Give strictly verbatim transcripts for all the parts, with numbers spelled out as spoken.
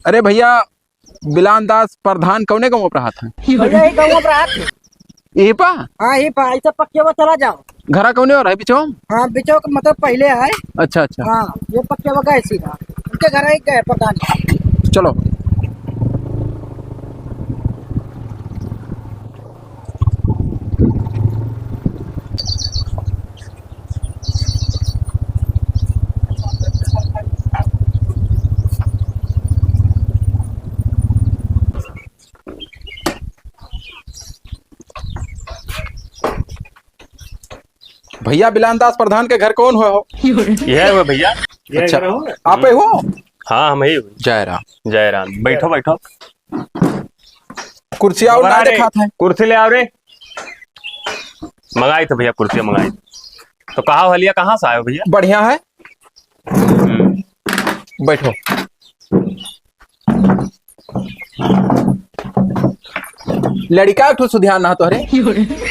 अरे भइया, बिलान दास प्रधान कौने गाँव पर रहत हैं? भइया, यही गाँव पर रहत हैं। यही पा? हाँ, यही पा। ऐसे पक्के वो चला जाओ। घरा कौने ओर है, बिचो? हाँ, बिचो का मतलब पहले है। अच्छा, अच्छा। हाँ, ये पक्के वो गए सीधा। उनके घर एक गए प्रधान। चलो। भइया, बिलान दास प्रधान के घर कौन हो? यह हुए भइया। यह अच्छा, घर हो? आप ही हो? हाँ, हम ही हुए। जय राम। जय राम। बैठो, बैठो। कुर्सी और ना रे, दिखात है। कुर्सी ले आओ रे। मंगाई तो भइया, कुर्सी मंगाई। तो कहा हो हलिया, कहाँ से आए हो भइया? बढ़िया है। हम्म। बैठो। लड़िका एक ठो सुधियान ना तोहरे?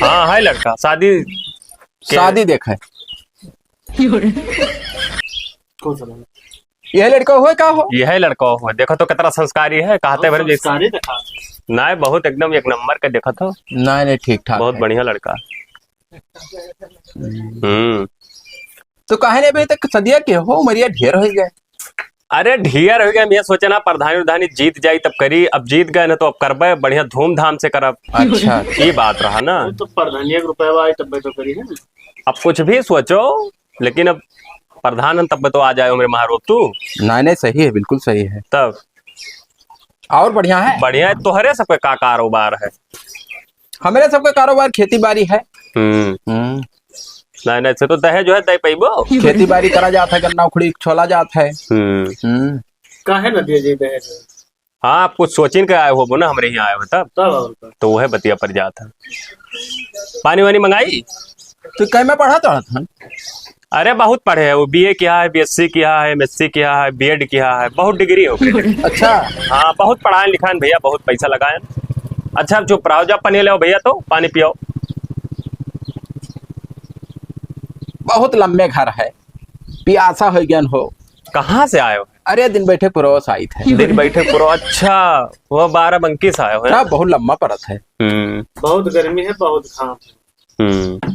हाँ, है लड़का, शादी के शादी देखे। कौन सा लड़का? यह लड़का हुए का हो? यह लड़का हुए, देखो तो कितना संस्कारी है, कहते भर जैसे। संस्कारी दिखा। नहीं, बहुत एकदम एक नंबर का देखो तो। नहीं, नहीं, ठीक ठाक बहुत है। बढ़िया लड़का। हम्म। तो काहे नहीं अभी तक सदिया के हो, उमरिया ढेर हो गए। अरे ढेर हो गए, मैं सोचे ना प्रधानी उधानी जीत जाई तब करी, अब जीत गए ना तो अब करबे, बढ़िया धूमधाम से करब। अच्छा। ये बात रहा ना। वो तो प्रधानिया के रुपया आई तब तो करी है ना। अब कुछ भी सोचो, लेकिन अब प्रधान तब तो आ जाए हमरे महारोप तू। नहीं, नहीं, सही है, बिल्कुल सही है। तब और बढ़िया है? बढ़िया है। तोहरे सबके का कारोबार है? हमरे सबके कारोबार खेती बाड़ी है। हम्म। हम्म। नहीं, नहीं, से तो दहेज है, दे पैबो। खेती बाड़ी करा जात है, गन्ना उखड़ी छोला जात है। हम्म। हम्म। काहे ना दिए जी दहेज? हाँ, आप कुछ सोचिन के आए होबो ना, हमरे यहाँ आए हो तब। तब और का? तो वह बतिया पर जात है। पानी वानी मंगाई? तू कई में पढ़त रहत हन? अरे बहुत पढ़े है, वो बीए किया है, बीएससी किया है, एमएससी किया है, बीएड किया है, बहुत डिग्री हो गई। अच्छा। हाँ, बहुत पढ़ाएन लिखाएन भइया, बहुत पैसा लगाएन। अच्छा, अब चुप रहो, जब पनिया ले आओ भइया, तो पानी पियो। बहुत लम्बे घर है, पियासा हो गयन हो। कहाँ से आए हो? अरे दिन बैठे पुरवा से आइत है। दिन बैठे पुरवा, अच्छा, वो बाराबंकी से आए हो, हैं? हाँ, बहुत लम्बा पड़त है। हम्म। बहुत गर्मी है, बहुत घाम है। हम्म।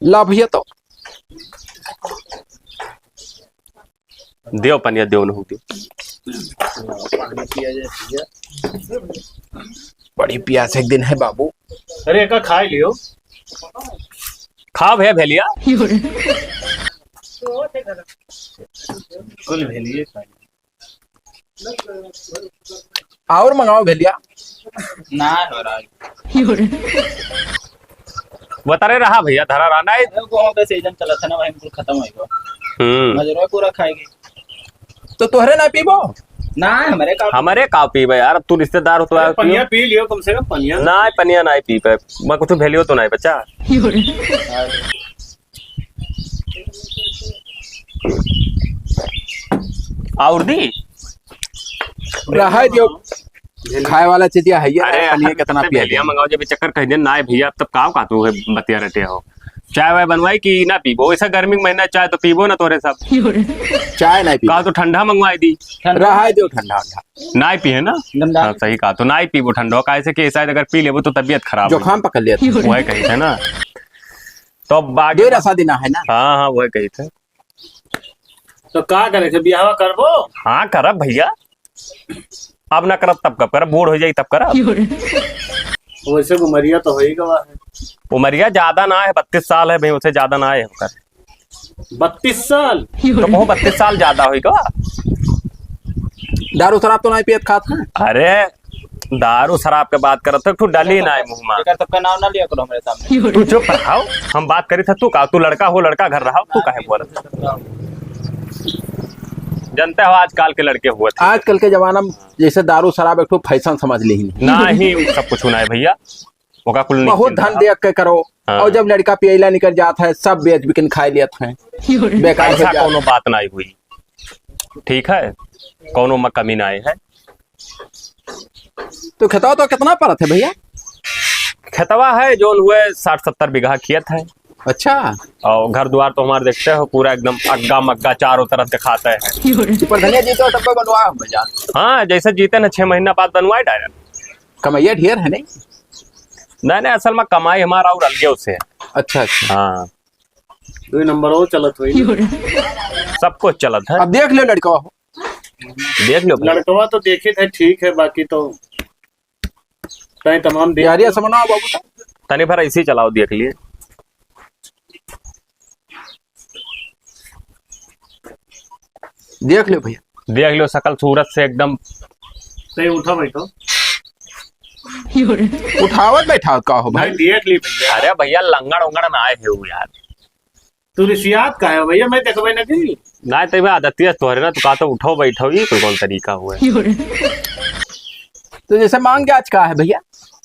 ला भइया तो। दियो पनिया, दियो नहू दियो। पानी पिया जाए भइया। बड़ी पियास एक दिन है बाबू। अरे, एका खाई लियो। खाओ भइया भेलिया। कुल भेलिए खाई। और मंगाओ भेलिया। ना हो रहा। बता रहे रहा भइया, धरा रहा ना। अरे, गेहूं का सीजन चला था ना भाई, बिल्कुल खत्म हो गया। हम्म। मजरो पूरा खाएगी। तो तोहरे ना पीबो? ना, हमरे का। हमरे का पीबे यार, अब तू रिश्तेदार हो तो अरे, यार पनिया पियो। पी लियो कम से कम, पनिया। ना, पनिया ना पीबे। मैं कुछ भेलियो तो ना बच्चा। और दी? रहा जो खाए वाला चीज या है, ये अरे पनिया यार, कितना पिया भेलिया जाए? मंगाओ, जब ये चक्कर कह दे ना है भइया, तब का, का तू है बतिया रहते हो? चाय वाय बनवाई कि ना पीबो? ऐसा गर्मी के महीना चाय तो पीबो ना तोरे सब। चाय नहीं पीबो। का तो ठंडा मंगवाई दी। रहा है जो ठंडा, ठंडा। ना ही पिए ना? ठंडा। हाँ, सही कहा। तो ना ही पीबो ठंडा, काहे से कि शायद अगर पी लेबो तो तबीयत खराब हो जुकाम जाए। पकड़ लिया था। वही कही थे ना। तो अब आगे दो रसा देना है ना? हाँ, हाँ, वही कही थे। तो का करे थे, बियाहवा करबो? हाँ, करब भइया। अब ना करब तब कब करब, बूढ़ हो जाई तब करब। वैसे उमरिया तो हो ही गवा है। उमरिया ज्यादा ना है, बत्तीस साल है भाई, उसे ज्यादा ना है होकर। बत्तीस साल? तो कहूँ बत्तीस साल ज्यादा होई का? दारू शराब तो नहीं पियत खात है? अरे, दारू शराब के बात करत हो, तू डली ना है मुँह में। एकर सबका नाम ना लिया करो हमरे सामने। तू चुप रहो, हम बात करी था, तू का, तू लड़का हो, लड़का घर रहो, तू काहे बोलत? जनते हो आजकल के लड़के हुए थे। आजकल के जमाना में जैसे दारू शराब एक ठो फैशन समझ ली ही नहीं। ना ही, सब कुछ ना है भइया। ओका कुल बहुत निश्चिंत धन रहा। देख के करो। हाँ। और जब लड़का पियला निकल जात है, सब बेच बिकिन खाए लेत हैं। बेकार हो ऐसा जात। कौनो बात नहीं हुई, ठीक है, कौनो में कमी नहीं है। तो खेतवा तो कितना परत है भइया? खेतवा है जोन हुए साठ सत्तर बीघा खेत है। अच्छा। और घर द्वार तो हमार देखते हो, पूरा एकदम अग्गा मग्गा चारों तरफ दिखाते हैं। ये प्रधनिया जी तो तब बनवा हम जान। हाँ, जैसे जीते ना, छह महीना बाद बनवाए डायरेक्ट। कमाइया ढेर है नहीं? नहीं, नहीं, असल में कमाई हमारा और अलगे उसे है। अच्छा, अच्छा। हाँ। दो नंबर वो चलत हुई। सब कुछ चलत है। अब देख लो लड़का हो। देख लो। लड़कवा तो देखे थे, ठीक है, बाकी तो तय तमाम देख यार, ये लो। समझना बाबू। तनी भर ऐसे ही चलाओ, देख लिए। देख लो भैया। देख लो, सकल सूरत से एकदम। तय उठो बैठो। उठावत बैठावत का हो भाई? नहीं, देख ली भैया। अरे भैया, लंगड़ उंगड़ ना आए है वो यार। तू रिसियात का है भैया, मैं देखबे ना की। ना, तय आदतिया तोहरे ना, तू का तो उठो बैठो, ये कोई कौन तरीका हुआ है? तो जैसे मांग जांच का है भैया?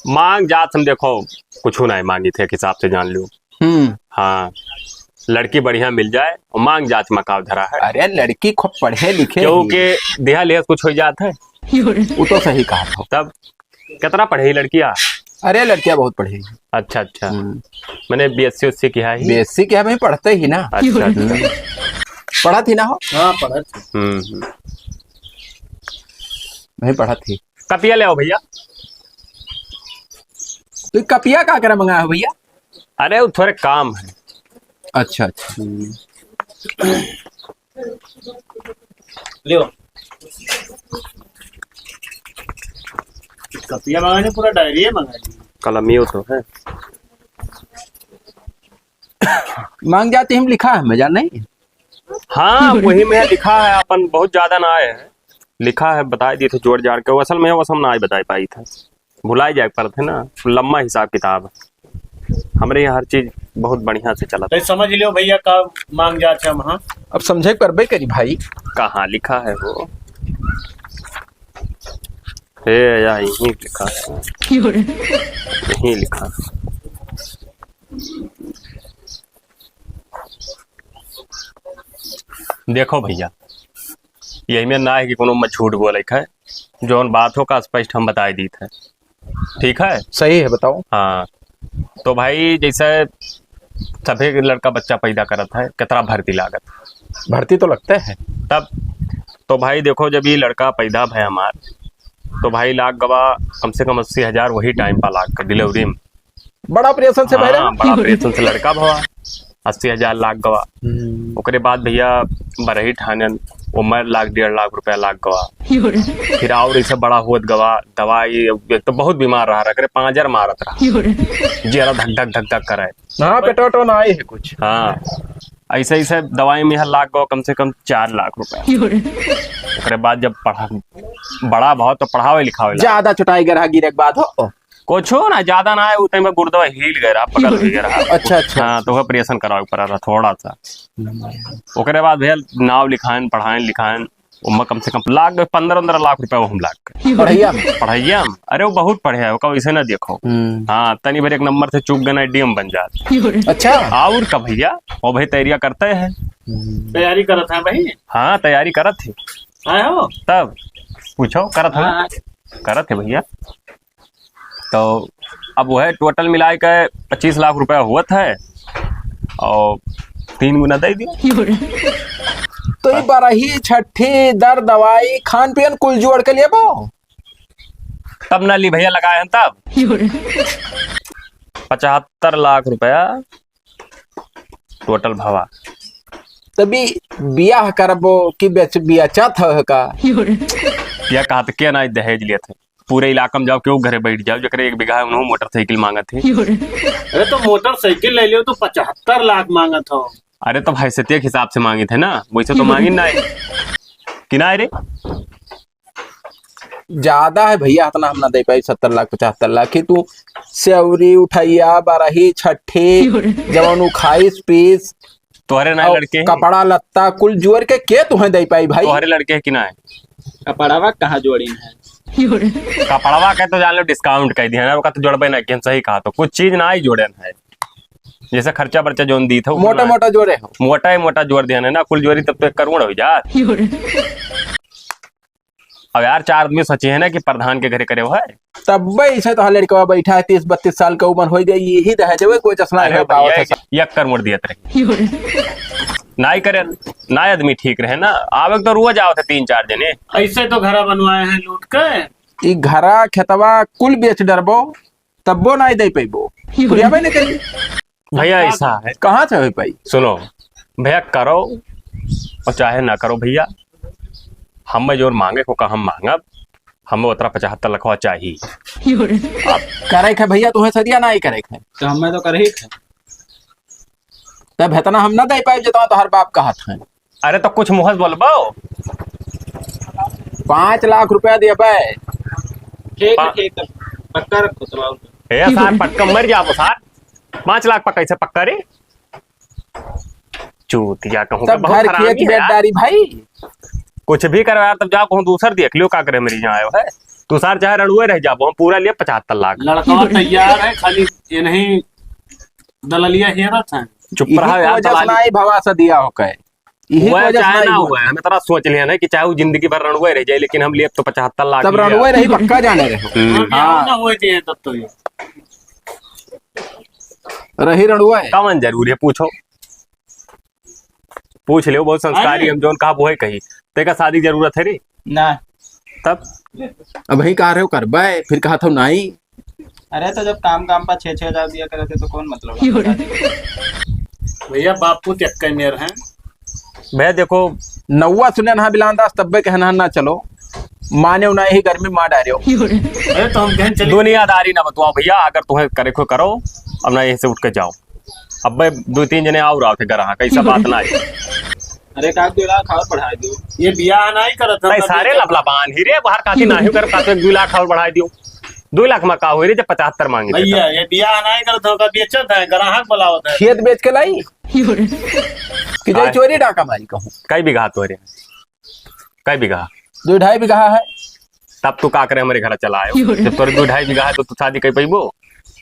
मांग जांच हम देखो, कुछ ना है, मांगी थे हिसाब से जान लो। हम्म। हाँ, लड़की बढ़िया मिल जाए और मांग जांच में काव धरा है। अरे, लड़की खूब पढ़े लिखे क्योंकि ही। देहा लिहा कुछ हो जात है। वो तो सही कहा था। तब कितना पढ़े ही लड़किया? अरे, लड़किया बहुत पढ़े ही। अच्छा, अच्छा। हम्म। मैंने बीएससी उससे किया ही। बीएससी किया भाई, पढ़ते ही ना। अच्छा, अच्छा। हम्म। पढ़त ही ना हो? हाँ, पढ़त ही। हम्म, हम्म। नहीं पढ़त ही। कपिया ले आओ भैया। तो कपिया का करे मंगाया हो भैया? अरे, वो थोड़े काम है। अच्छा, अच्छा। हम्म। लियो। कपिया मंगाने, पूरा डायरी मंगा ली। कलमियो तो है। मांग जांच हम लिखा है, मजा नहीं। हाँ, वही में लिखा है, अपन बहुत ज्यादा ना आए हैं। लिखा है, बताई दी थे जोड़ जाड़ के, वो असल में वो सब ना आए बताई पाई था। भुलाई जाए पर थे ना, लम्बा हिसाब किताब। हमरे यहाँ हर चीज बहुत बढ़िया से चलत। तो समझ लियो भैया का मांग जांच है वहाँ। अब समझे करबे करी भाई। कहाँ लिखा है वो? ए, या यहीं लिखा है। क्यों रे? यहीं लिखा है। देखो भैया, यही में ना है कि कोनो मैं झूठ बोले है, जौन बात हो का स्पष्ट हम बताई दीत है। ठीक है? सही है, बताओ। हाँ, तो भाई, जैसे सभे के लड़का बच्चा पैदा करत है, कितना भर्ती लागत? भर्ती तो लगते है। तब तो भाई देखो, जब ये लड़का पैदा भय हमार, तो भाई लाग गवा कम से कम अस्सी हजार वही टाइम पर लाग के डिलीवरी में। बड़ा ऑपरेशन से भय रहा? हाँ, बड़ा ऑपरेशन से लड़का भवा, अस्सी हजार लाग गवा। हम्म। ओकरे बाद भैया बरही ठानन, ओमर लाख डेढ़ लाख रुपया लाग गवा। फिर और ऐसे बड़ा होत गवा, दवाई, एक तो बहुत बीमार रहा, एकरे पाँजर मारत रहा। जियरा धक धक धक धक करे। हाँ, पेटो वेटो ना आई है कुछ। हाँ, ऐसे ऐसे दवाई में यहाँ लाग गवा कम से कम चार लाख रुपया। ओकरे बाद जब पढ़ा, बड़ा भाव तो पढ़ावे लिखावे ला। ज्यादा चोटाई गरहा गिरे के बाद हो। कुछो ना, ज्यादा ना है, उ time में गुर्दवा हिल गए रहा, पकड़ हो गए रहा। अच्छा, अच्छा, हाँ, अच्छा। तो वह ऑपरेशन करावे के पड़ा रहा थोड़ा सा। ओकरे बाद भैया नाव लिखाएन, पढ़ाएन, लिखाएन, ओमा कम से कम लाग गए पन्द्रह, पन्द्रह लाख रुपया वो हम लाग गए। पढ़ैया में? पढ़ैया में। अरे वो बहुत पढ़े है, ओका वैसे ना देखो। हम्म। हाँ, तनी भर एक नंबर से चूक गए ना, डीएम बन जात। अच्छा। और का भैया, वो भाई तैयारियां करते हैं। हम्म। तैयारी करत है भाई? हाँ, तैयारी करत है। आए हो? तब पूछो, करत है। हाँ। करत है भैया। तो अब वह total मिलाए के पच्चीस लाख रुपया हुआ था और तीन गुना दे दिया। तो ये बरही, छठी, दर, दवाई, खान पियन कुल जोड़ के लेबो? तब ना ली भैया, लगाए हैं तब। पचहत्तर लाख रुपया total भवा। तभी बियाह करबो कि बेच, बेचत हो का? बियाह कहा तो क्या ना दहेज लिए थे। पूरे इलाका में जाओ, केहू घरे बैठ जाओ, जेकरे एक बीघा है, उन्हों मोटरसाइकिल मांगत है। अरे तो मोटरसाइकिल ले लियो तो पचहत्तर लाख मांगत हो। अरे तो भाई, सत्य के हिसाब से मांगित है ना, वैसे तो मांगित ना है। कि ना रे? ज्यादा है भैया, इतना हम ना दे पाई, सत्तर लाख, पचहत्तर लाख की तू सेवरी, उठैया, बरही, छठी, जवन उ खाइस पीस, तोहरे ना और लड़के हैं? कपड़ा लत्ता कुल जोड़ के, के तुहें दे पाई भाई? तोहरे लड़के हैं कि ना है? कपड़वा कहाँ जोड़ी है? कपड़वा के तो जान लो discount कर दिया ना, ओका तो जोड़बे ना किहन, सही कहा तो कुछ चीज ना ही जोड़न है। जैसे खर्चा बर्चा जोन दी था, मोटा मोटा जोड़े हो। मोटा ही मोटा जोड़ दिया ना, कुल जोड़ी तब तो एक करोड़ हो जा। अब यार, चार आदमी सोचिहैं ना कि प्रधान के घरे करे है। तब ऐसे तो लड़कवा बैठा है, तीस बत्तीस साल का उमर होइ गई, यही दहेजवे कोई चश्मा अरे है, भैया, बावत है। एक, एक करोड़ दियत रही। नाई करे, नाई आदमी ठीक रहे ना। आवे तो रोज आवत है तीन चार जने। ऐसे तो घरा बनवाए हैं लूट के। ई घरा खेतवा कुल बेच डरबो, तब्बो नाई दे पैबो। पुरियाबे नहीं करी। भैया, ऐसा है। कहाँ से होइ पाई? सुनो भैया, करो और चाहे ना करो भैया, हमें जोर मांगे को का हम मांगब, हमें उतरा पचहत्तर लखवा चाही। करे खे भैया, तुम्हें सदिया नाई करे खे। तो हमें तो करे ही खे। तब इतना हम ना दे पाए जितना तोहर बाप कहत है। अरे तो कुछ मुँह से बोलबो। पाँच लाख रुपया देबे। ठीक है, पा- ठीक है, पक्का रखो तब। ए सार, पक्का मर जाबो सार। पाँच लाख पक्का, ऐसे पक्का रे? चूतिया कहूँ का, तब बहुत घर हरामी खेत है बेच यार। डारी भाई। कुछ भी करो यार, तब जाओ कहूँ दूसर देख लियो, का करे मरी जाए है। तू सार चाहे रणुए रह जाबो, हम पूरा लिए पचहत्तर लाख। लड़कवा तैयार है, खाली ये नहीं दललिया हेरत है। चुप रहा यार, वजह से दलाली। नाई भवा सदिया हो कहे। यही हुआ वजह से चाहे नाई ना हुआ। हुआ, हम इतना सोच लिया ना कि चाहे वो जिंदगी भर रणुए रह जाए, लेकिन हम लिए तो पचहत्तर लाख तब लिए रणुए यार। रही, पक्का जाने रहे। हम्म। हाँ, हाँ। ना हुए चाहिए तब तो ये। रही रणुआ है। कवन जरूरी है, पूछो। पूछ लियो, बहुत संस्कारी अरे। हम जौन कहा वो है कही। तेका शादी जरूरत है रे? ना। तब? अब ही कहा रहे हो करबे, फिर कहा था नाई। अरे तो जब काम काम पर छह छह हजार दिया करे थे तो कौन मतलब है? भैया बापू तो एक्के मेर हैं। भैया देखो, नौवा सुने ना बिलान दास, तब्बे कहना ना चलो, माने उन्हें ही गर्मी मार डारे हो। अरे तो हम कहें चलिए। दुनियादारी ना बतवाओ भैया, अगर तुम्हें करे को करो, अब ना यहीं से उठ के जाओ। अब भाई दो तीन जने और आओ थे घर, हाँ, कैसा बात ना है। अरे का दो लाख और बढ़ा दो। ये बियाह नहीं करत हम नहीं, कभी सारे तो। लबलबान ही रे, बाहर काफी ना ही कर, काफी दो लाख और बढ़ा दियो। दो लाख में का हो रे, जब पचहत्तर मांगे थे भैया, तब। ये बियाह नहीं करत हम, कभी बेचत है, ग्राहक बुलावत है। खेत बेच के लाई कि जाई आए। चोरी डाका मारी कहूँ। कई बीघा तोरे? कई बीघा? दो ढाई बीघा है। तब तू का करे हमरे घर चला आयो? जब तोरे दो ढाई बीघा है तो तू शादी कर पैबो?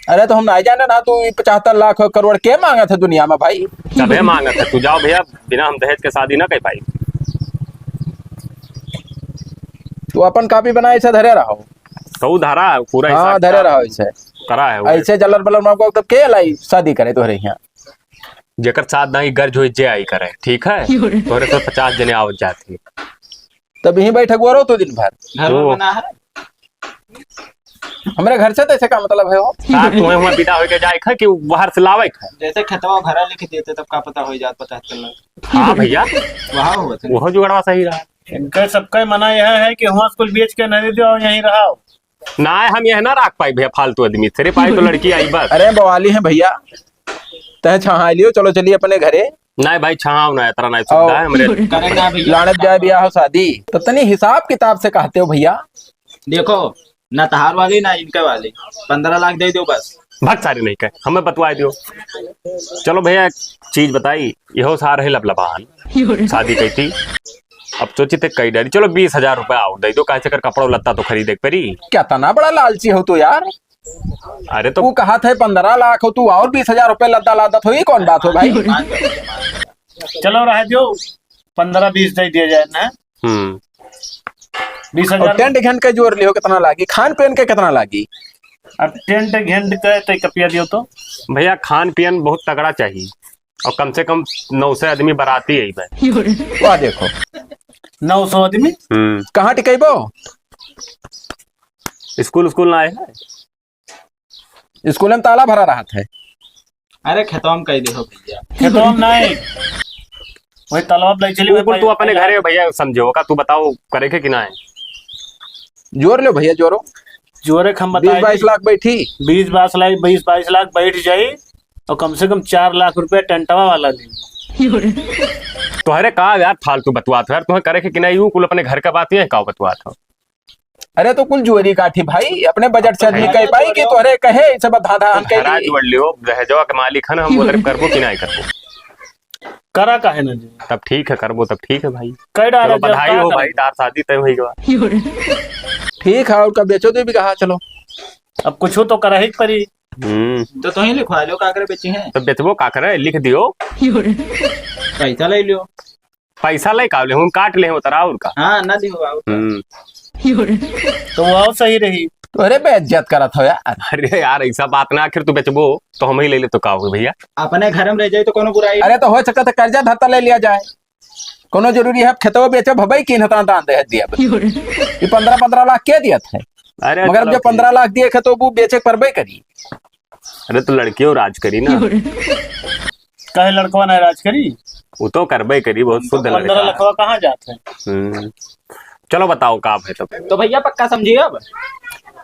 अरे तो हम नहीं जाने ना, तू ई पचहत्तर लाख करोड़ के मांगत है दुनिया में भाई? तबे मांगत है, तू जाओ भैया, बिना हम दहेज के शादी ना कर पाई। तू अपन कॉपी बनाए से धरे रहो। तो धरा है पूरा हाँ, हिसाब धरे किताब रहो ऐसे। करा है वो। ऐसे जलर बलर मांगो तब के लाई शादी करे तोहरे यहाँ? जेकर साथ नाही गर्ज होई जे आई करे, ठीक है? क्यों रे? तोहरे तो पचास जने आवत जात ही। तब यहीं बैठक वो रहो तो दिन भर। घर में ओ। बना है। हमरे घर से तो ऐसे का मतलब है हो? साथ तुम्हें हुआ विदा होके जाए खा कि बाहर से लावे खा? जैसे खेतवा भरा लिख देते तब का पता हो जात पचहत्तर लाख। हाँ भैया। वहाँ हुआ था। वह जुगाड़वा सही रहा। इनका सबका मना यह है कि हुआ स्कूल बेच के नहीं दो और यहीं रहो। ना, हम यह ना रख पाई भैया, फालतू आदमी। सिर्फ आई तो लड़की आई बस। अरे बवाली है भैया, तह छहा लियो, चलो चलिए अपने घरे। नहीं भाई, छहाव ना, इतना नहीं सुविधा है हमरे। करे ना भैया। लानत जाए बियाह हो शादी, तो तनी हिसाब किताब से कहते हो भैया। देखो, ना तहार वाली ना इनके वाली, पन्द्रह लाख दे दो बस। भाग सारी नहीं कहे, हमें बतवा दियो। चलो भैया, एक चीज बताई, यहो सार है लबलबान, शादी कही थी, अब सोची थे कई डारी, चलो बीस हजार रुपया और दे दो, काहे से कर कपड़ा लत्ता तो खरीदे के पड़ी। क्या तना बड़ा लालची हो तू यार। अरे तो वो कहा थे पन्द्रह लाख हो तू और बीस हजार रुपया लद्दा लादत हो, ये कौन बात हो भाई? चलो रह दो, पन्द्रह बीस दे दिया जाए ना। हम्म। बीस हजार। और टेंट घेंट के जोर लियो कितना लागी, खान पीन के कितना लागी? अब टेंट घेंट के तो एक रुपया दियो तो। भैया खान पीन बहुत तगड़ा चाहिए और कम से कम नौ सौ आदमी बराती आई बे। वाह देखो। नौ सौ आदमी? हम्म। कहाँ टिकैबो? स्कूल स्कूल ना आए है? स्कूल में ताला भरा रहत है। अरे खेतवा में कह दे हो भैया। खेतवा में नहीं, वही तालाब ले चली वो कुल तू अपने घरे भैया समझो का, तू बताओ करे के कि ना है? जोर लो भैया, जोरो। जोरे के हम बीस बताए बाईस लाख बैठी। बीस बाईस लाख, बीस बाईस लाख बैठ जाई और कम से कम चार लाख रुपया टेंटवा वाला ले। तोहरे का यार फालतू बतवात हो यार, तुम्हें करे के कि नहीं, यू कुल अपने घर का बात है, का बतवात हो? अरे तो कुल जुअरी काठी भाई, अपने बजट से आदमी कह पाई कि तोहरे कहे सब धाधा हम कह घरा दी। जोड़ लियो, दहेजवा के मालिक है ना, हम उधर करबो कि नहीं करबो? करा काहे ना जी? तब ठीक है, करबो तब ठीक है भाई। कह डाला चलो, जब बधाई का हो भाई, करें? तार शादी तय होई गवा। ठीक है, और का बेचो दो बीघा, चलो। अब कुछ तो करा ही परी। हम्म। तो तोही लिखवा लो, का करे बेची है? तो बेचबो का करे, लिख दियो। पैसा ले लियो। पैसा ले का ले, हम काट ले उतरा और का। हाँ, ना दियो और का। हम्म। तो वो और सही रही। तो अरे, बेइज्जत करत हो यार। अरे यार, ऐसा बात ना, आखिर तू बेचबो तो हम ही ले ले, तो का हो भैया? अपने घर में रह जाए तो कोनो बुराई। अरे, तो हो सकता है कर्जा धत्ता ले लिया जाए, कोनो जरूरी है खेतवा बेचे भबई की नता दान दे दिया। ये पन्द्रह पन्द्रह लाख के दिया था? अरे मगर अब चलो जो ठीक। पन्द्रह लाख दिए खे तो वो बेचे परबे करी। अरे तो लड़कियों राज करी ना। कहे लड़कवा ना राज करी? वो तो करबे करी, बहुत शुद्ध लड़का। पन्द्रह लखवा कहाँ जात है? हम्म। चलो बताओ का है तब। तो भैया पक्का समझिए अब।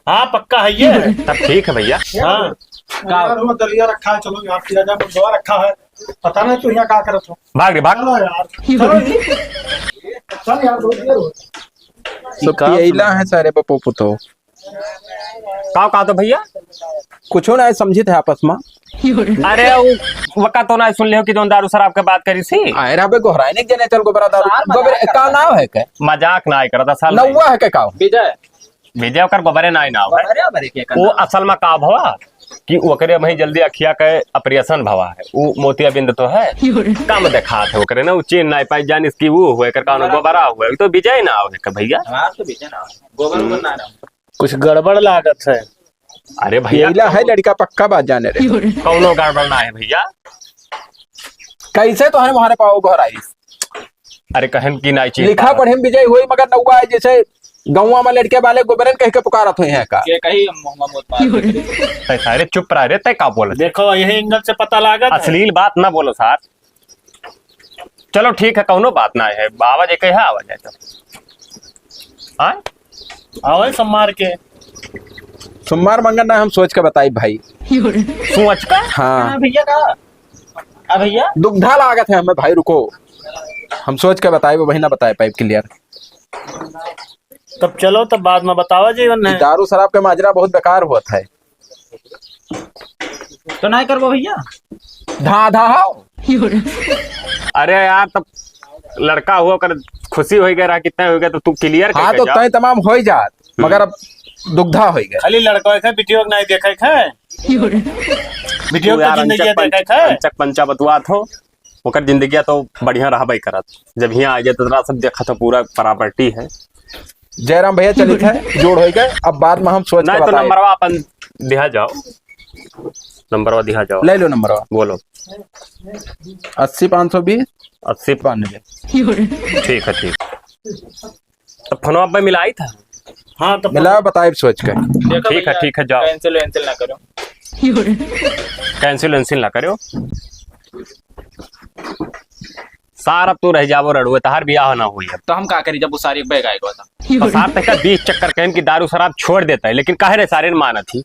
हाँ, पक्का है ये। तब ठीक है भैया। हाँ। का? यार, वो दलिया रखा है, चलो यहाँ पिया जाए, मुर्गवा रखा है। पता नहीं तू यहाँ का करत हो। भाग रे, भाग। चलो यार, चलो जी। चल यार, बहुत देर हो गई। सब का पियला सुना? है सारे बपो पुतो। का, का तो भैया? कुछो ना समझित है आपस में। अरे, वो, वका तो ना सुन लियो कि जौन दारू शराब के बात करी सी। आए रहबे गोहराई नहीं जने चल गोबरा दारू। सार मजाक गोबरा, का करता। नाव है के? मजाक ना करता, साल नहीं। नौवा है के का? विजय। विजय ओकर गोबरे नाई नाव है। गोबरे, गोबरे के वो करना। असल में का भवा कि ओकरे वहीं जल्दी अखिया के operation भवा है। वो मोतियाबिंद तो है, कम देखात है ओकरे ना, वो चीन नाई पाई जानिस कि वो हुए कर कानो गोबरा हुए, तो विजय नाव है के भैया। हमार तो विजय नाव है। गोबर उबर ना नाव। कुछ गड़बड़ लागत है। अरे भैया, यहिला है कौनो लड़का पक्का बात जाने रे। कौनो गड़बड़ ना है भैया। कैसे तोहरे वहां पाओ घर आई? अरे कहन की नाई चीज लिखा पाओ। पढ़े में विजय हुई, मगर नौवा है जैसे गौवा में लड़के वाले गोबरन कह के पुकारत हुई हैं का? के कही हम मुंह में मौत मार दे। तै सारे चुप रह रे, तै का बोलत? देखो, यही एंगल से पता लागत है। अश्लील बात ना बोलो सार। चलो ठीक है, कौनो बात ना है, आवाज एक है, आवाज है तो। हाँ? आवाज सोमवार के। सोमवार मंगल ना, हम सोच के बताई भाई। सोच का? हाँ। हाँ भैया का? आ भैया? दुग्धा लागत है हमें भाई, रुको, हम सोच के बताई, वो वही ना बताए पाइप clear। तब चलो, तब बाद में बतावा जीवन है। दारू शराब के माजरा बहुत बेकार होत है। तो नहीं करबो भैया? धा धा हो। अरे यार, तब लड़का हुआ कर खुशी हो गया रहा, कितना हो गया, तो तू clear हाँ, करके तो जा। तय तमाम हो ही जात, हम्म। मगर अब दुग्धा हो गया। खाली लड़का है, वीडियो नहीं देखे है। वीडियो तू तो यार जिंदगी अंचक पंच-, देखे है। अंचक पंचा बतुआत हो, ओकर जिंदगिया तो बढ़िया रहबे करत। जब हियाँ आ गया तो तोरा सब देखत हो, पूरा property है। जयराम भैया चलित है, जोड़ हो गए, अब बाद में हम सोच के नहीं तो बताए। नंबरवा अपन दिहा जाओ, नंबरवा दिहा जाओ। ले लो नंबरवा। बोलो। अस्सी पाँच सौ बीस। अस्सी। बानवे। ठीक है, ठीक। तो फोनवा पे मिलाई था। हाँ, तो मिला बताए सोच के। देखो ठीक है, भैया, ठीक है, जाओ। Cancel वैंसिल ना करो। Cancel वैंसिल ना करो। सार, अब तू रह जाबो रड़ुए, तहार बियाह ना होई अब। तो हम का करी जब वो सारी एक बैग आएगा था? तो सार तक का बीस चक्कर कहन कि दारू शराब छोड़ देता है, लेकिन काहे रे सारे न मानत ही?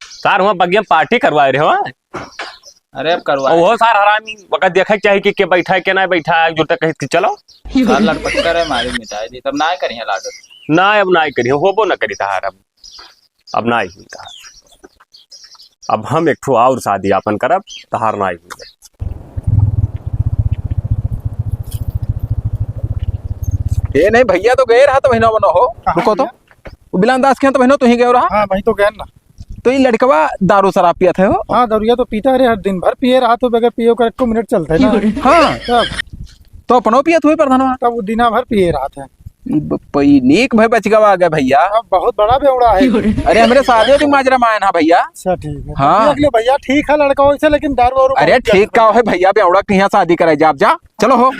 सार हुआ बगिया में party करवाए रहे हो। अरे अब करवाए। और वो सार हरामी, वक्त देखे के चाही कि के बैठा है, के ना बैठा है, जुड़ते कहित कि चलो। सार लटपट करे, मारी मिटाए दी, तब ना करिए लागत। ना, अब ना करिए, होबो ना करी तहार अब। अब ना हुई तहार। अब हम एक ठो और शादी आपन करब, तहार ना हुई। ए नहीं, भैया तो गए रहा तो बहिना बनो हो, कहाँ रुको तो। भैया? वो बिलान दास के यहाँ तो बहिनो तो ही गए रहा। हाँ, वहीं तो गए ना। तो ये लड़कवा दारू शराब पियत है हो? हाँ, दरुआ तो पीता रहे, हर दिन भर पिए रहा, तो बगैर पिए ओकर एको मिनट चलता है ना। हाँ। तब? तो अपनो पियत हुए प्रधानवा? तब वो दिना भर पिए रहा था। ब-, पई नीक भाई बच गवा आ गए भैया। अब बहुत बड़ा बेवड़ा है। अरे हमरे शादी भी माजरा में आए ना भैया। अच्छा, ठीक है। हाँ। देख लो भैया, ठीक है लड़का वैसे, लेकिन दारू वारू अरे बहुत ठीक पियत का है। है भैया, बेवड़ा के यहाँ शादी कराई जा, आप जा, चलो हो।